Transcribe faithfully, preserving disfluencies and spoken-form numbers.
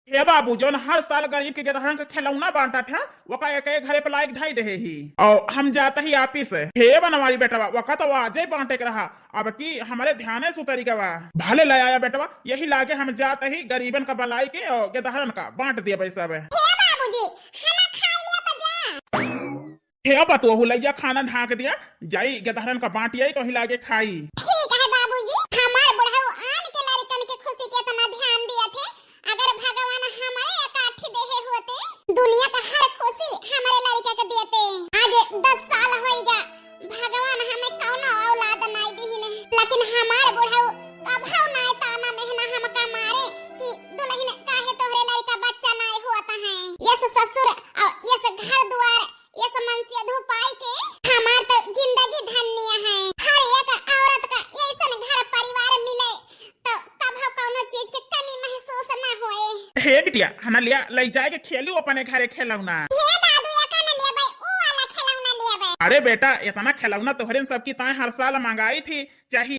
हे बाबू, जौन हर साल गरीब के गेदहरन के खिलौना बांटत है, वका एक एक घरे पे लाइक धई देहे ही। और हम जात ही ऑफिस। हे बनवारी बेटवा, वका तो आजे बांटे के रहा, अब की हमरे ध्याने से उतरी गवा। भले ले आया बेटवा, यही लागे हम जात ही गरीबन का बलाई के और गेदहरन का बांट दिया भाई सब। हे बाबूजी, खाना खाई लिया तो जा। हे पतोहू, लइया खाना ढाक दिया, जाई गेदहरन का बांट आई तो ही लागे खाई। ठीक है बाबूजी, हमार बुढ़ऊ आन के लड़कन के खुशी के इतना ध्यान दिया थे, अगर भगवान हमारे एकाठी देहे होते, दुनिया का हर खुशी हमारे लड़का के देते। आज दस साल होइगा, भगवान हमें कौनो औलाद नाई दीहिन, लेकिन हमार बुढ़ऊ कभौ नाई ताना मेहना हमका मारे कि दुल्हन काहे तोहरे लड़का बच्चा नाई होता है। यस ससुर और यस घर दुआर, यस मनसेधू पाई के हमार तो जिंदगी धन्य है। हर एक औरत का ऐसन घर परिवार मिले तो कभौ कौनो चीज के कमी महसूस ना होए। हे बिटिया, हना लिया, लई जाए के खेलू अपने घरे खिलौना। हे दादू, एका न लेबै, ऊ वाला खिलौना लेबै। अरे बेटा, इतना खिलौना तोहरे सबकी ताए हर साल मंगाई थी, चाही